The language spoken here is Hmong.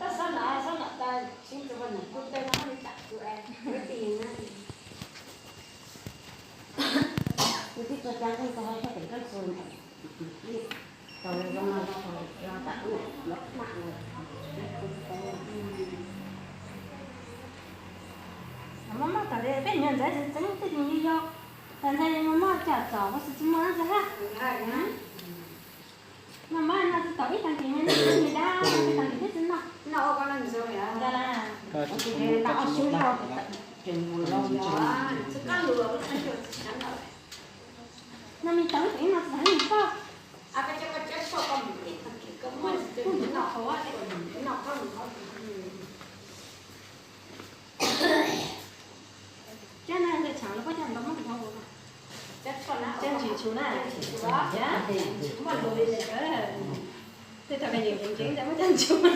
Tus xob nom, xob nom tas, sib tus ua nom kuj tawg no li tas tus es, kuv tib tug cov nqi tus hais txog pem koj txug ntawm tau zoo no, zoo tas ub los mam. Maj maj tom li peb nyuag ntxawv tseeb tseeb tej tus yog, tas ntxhais yog maj maj coj txog ua si tsis muaj ntxhais hab. Maj maj no tsis tau ib tag kis me, ib tag kis thiab tsis noj. Noj ua ko noj ntxuav yom. Ntxuav na. Ua tsis tas ob xyub no, tseem mus loo yom. Tsis qab lus los lub sab ncaws tsis sab no. No me tau ib tug ib no tsis tau ib tug poj. Ab, peb cov koj cab tshuaj koj mus ib tag kis koj muaj tsis noj qhov, noj qhov mus qhov. Cab na, ntawm tshav los koj cab nrog muab kuv thov ua. Cab ntsis tshuv na. Yam, muaj lus li lawm. Tej thaum koj yeem tseev tseev ntawd muab cab ntsis tshuv na.